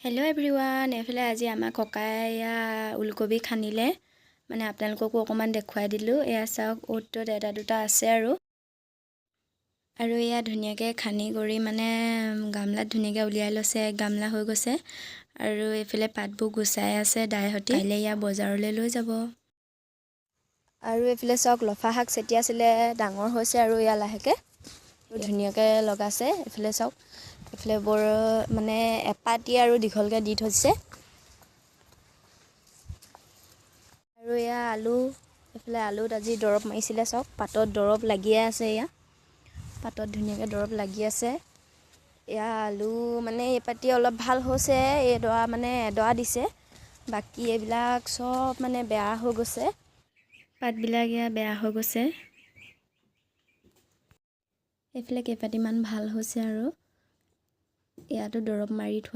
Hello' everyone, এইফালে আজি আমাৰ ককাই এয়া ওলকবি খান্দিলে। মানে আপোনালোককো অকণমান দেখুৱাই দিলোঁ। এয়া চাওক, অ'ত ত'ত এটা দুটা আছে আৰু আৰু এয়া ধুনীয়াকৈ খান্দি কৰি মানে গামলাত ধুনীয়াকৈ উলিয়াই লৈছে। এক গামলা হৈ গৈছে। আৰু এইফালে পাতবোৰ গুচাই আছে দাইহঁতি। কাইলৈ এয়া বজাৰলৈ লৈ যাব। আৰু এইফালে চাওক, লফা শাক চেটিয়াইছিলে, ডাঙৰ হৈছে আৰু এয়া লাহেকৈ ধুনীয়াকৈ লগাইছে। এইফালে চাওক, এইফালে বৰ মানে এপাতি আৰু দীঘলকৈ দি থৈছে। আৰু এয়া আলু, এইফালে আলুত আজি দৰৱ মাৰিছিলে। চাওক, পাতত দৰৱ লাগিয়ে আছে। এয়া পাতত ধুনীয়াকৈ দৰৱ লাগি আছে। এয়া আলু মানে এইপাতি অলপ ভাল হৈছে, এইডৰা মানে এডৰা দিছে, বাকী এইবিলাক চব মানে বেয়া হৈ গৈছে। পাতবিলাক এয়া বেয়া হৈ গৈছে। এইফালে কেইপাতিমান ভাল হৈছে আৰু ইয়াতো দৰৱ মাৰি থোৱা।